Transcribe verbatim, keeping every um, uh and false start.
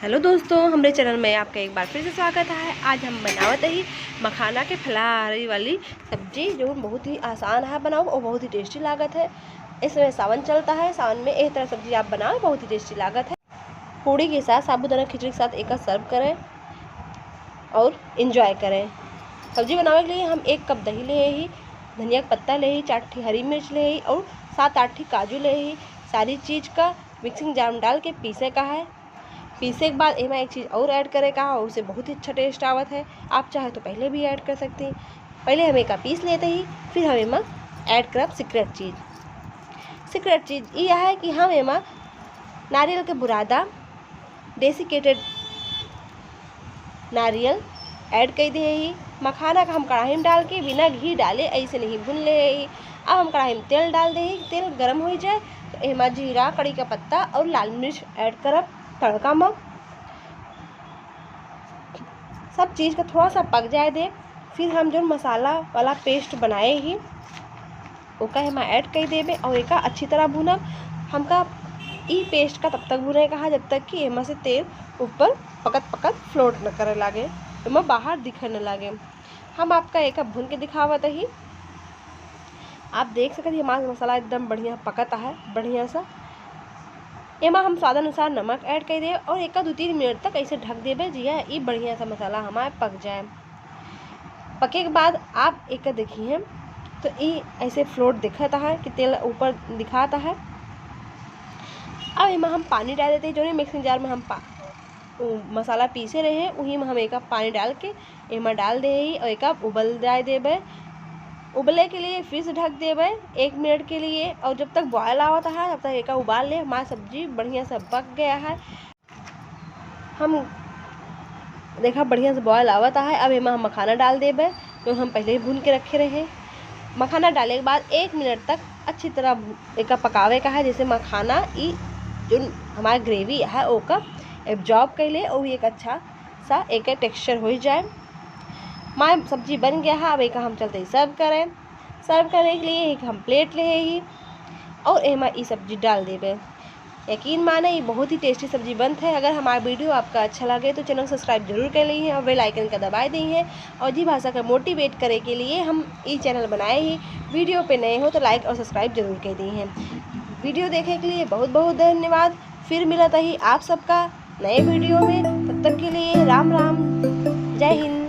हेलो दोस्तों, हमरे चैनल में आपका एक बार फिर से स्वागत है। आज हम बनावत ही मखाना के फलाहारी वाली सब्जी, जो बहुत ही आसान है बनाओ और बहुत ही टेस्टी लागत है। इसमें सावन चलता है, सावन में इस तरह सब्जी आप बनाओ, बहुत ही टेस्टी लागत है। पूड़ी के साथ, साबूदाना खिचड़ी के साथ एका सर्व करें और एंजॉय करें। सब्जी बनावे के लिए हम एक कप दही ले ही, धनिया के पत्ता ले ही, चार ठी हरी मिर्च ले ही और सात आठ ठी काजू ले ही। सारी चीज का मिक्सिंग जार में डाल के पीसे का है। पीसे के बाद एमा एक चीज और ऐड करे का है, उससे बहुत ही अच्छा टेस्ट आवत है। आप चाहे तो पहले भी ऐड कर सकती हैं। पहले हम एका पीस लेते ही, फिर हम एमा ऐड करब सीक्रेट चीज। सीक्रेट चीज ई है कि हम एमा नारियल के बुरादा, डेसिकेटेड नारियल ऐड कर दे ही। मखाना का हम कढ़ाई में डाल के बिना घी डाले ऐसे नहीं भून ले ही। अब हम कढ़ाई में तेल डाल दे ही, तेल गरम हो जाए तो एमा जीरा, कड़ी का पत्ता और लाल मिर्च ऐड करब तड़का में। सब चीज का थोड़ा सा पक जाए दे, फिर हम जो मसाला वाला पेस्ट बनाए ही ओका एमा ऐड कर देबे और एका अच्छी तरह भूनब। हमका ई पेस्ट का तब तक भूने का है जब तक कि एमा से तेल ऊपर पकत पकत फ्लोट न करे लागे, एमा बाहर दिखे न लागे। हम आपका एका भून के दिखावत ही। आप देख सकत ही हमारा मसाला एकदम बढ़िया पकत है, बढ़िया सा। एमा हम स्वाद अनुसार नमक ऐड कर देब और एका दो तीन मिनट तक ऐसे ढक देबे, जिया ई बढ़िया सा मसाला हमार पक जाए। पके के बाद आप एका देखिए तो ई ऐसे फ्लोट दिखत है कि तेल ऊपर दिखात है। अब एमा हम पानी डाल देते हैं, जो मिक्सिंग जार में हम पा-, उ मसाला पीसे रहे, वही में हम एका पानी डाल के एमा डाल दे ही और एका उबल जाए देबे। उबले के लिए फिर से ढक देबे एक मिनट के लिए, और जब तक बॉयल आवत है तब तक एका उबाल ले। हमार सब्जी बढ़िया से पक गया है। हम देखा बढ़िया से बॉयल आवत है। अब एमा हम मखाना डाल देबे, जो हम पहले ही भून के रखे रहे। मखाना डाले के बाद एक मिनट तक अच्छी तरह भू-, एका पकावे का है, जैसे मखाना ई जो हमार ग्रेवी है ओका एब्जॉर्ब कर ले और एक अच्छा सा एक टेक्सचर हो जाए। हमार सब्जी बन गया है, अब एका हम चलते ही सर्व करें। सर्व करे के लिए एक हम प्लेट ले ही और एमा ई सब्जी डाल देबे। यकीन माने, ये बहुत ही टेस्टी सब्जी बनत है। अगर हमारा वीडियो आपका अच्छा लगे तो चैनल सब्सक्राइब जरूर कर ली हैं और बेल आइकन का दबाए दी हैं। और जी भाषा का मोटिवेट करे के लिए हम ई चैनल बनाए ही। वीडियो पे नए हो तो लाइक और सब्सक्राइब जरूर कर दी हैं। वीडियो देखे के लिए बहुत बहुत धन्यवाद। फिर मिलत ही आप सबका नए वीडियो में। तब तक के लिए राम राम, जय हिंद।